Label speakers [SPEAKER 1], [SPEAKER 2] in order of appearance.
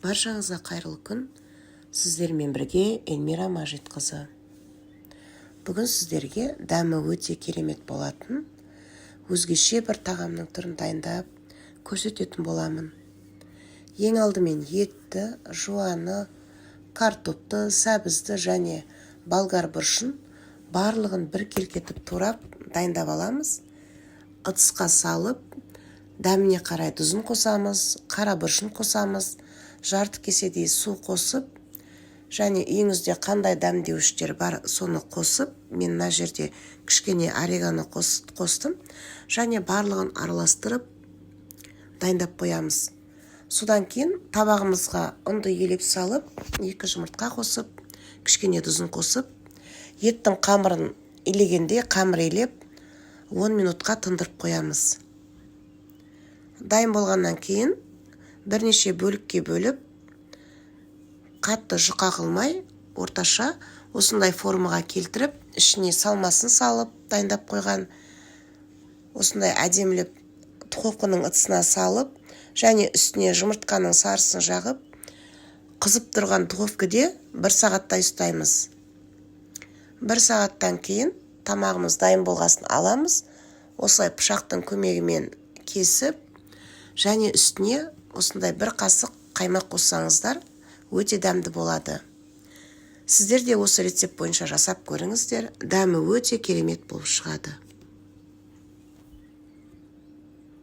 [SPEAKER 1] Баршаңызға қайырлы күн! Сіздермен бірге Эльмира Мажитқызы. Бүгін сіздерге дәмі өте керемет болатын өзгеше бір тағамның түрін дайындап көрсететін боламын. Ең алдымен етті, жуаны, картопты, сәбізді және болгар бұрышын барлығын біркелкі етіп турап, дайындап аламыз. Ыдысқа салып, дәміне қарай тұзын қосамыз, қара бұрышын қосамыз, жарты кеседей су қосып және үйіңізде қандай дәмдеуіштер бар, соны қосып, мен мына жерде кішкене орегано қостым және барлығын араластырып, дайындап қоямыз. Содан кейін табағымызға ұнды елеп салып, екі жұмыртқа қосып, кішкене тұзын қосып, еттің қамырын илегенде қамыр илеп, 10 минутқа тындырып қоямыз. Дайын болғаннан кейін бірнеше бөлікке бөліп, қатты жұқа қылмай, орташа осындай формаға келтіріп, ішіне салмасын салып, дайындап қойған осындай әдемілеп духовканың ыдысына салып және үстіне жұмыртқаның сарысын жағып, қызып тұрған духовкаде бір сағаттай ұстаймыз. Бір сағаттан кейін тамағымыз дайын болғасын аламыз, осылай пышақтың көмегімен кесіп және үстіне осындай бір қасық қаймақ қоссаңыздар, өте дәмді болады. Сіздер де осы рецепт бойынша жасап көріңіздер, дәмі өте керемет болып шығады.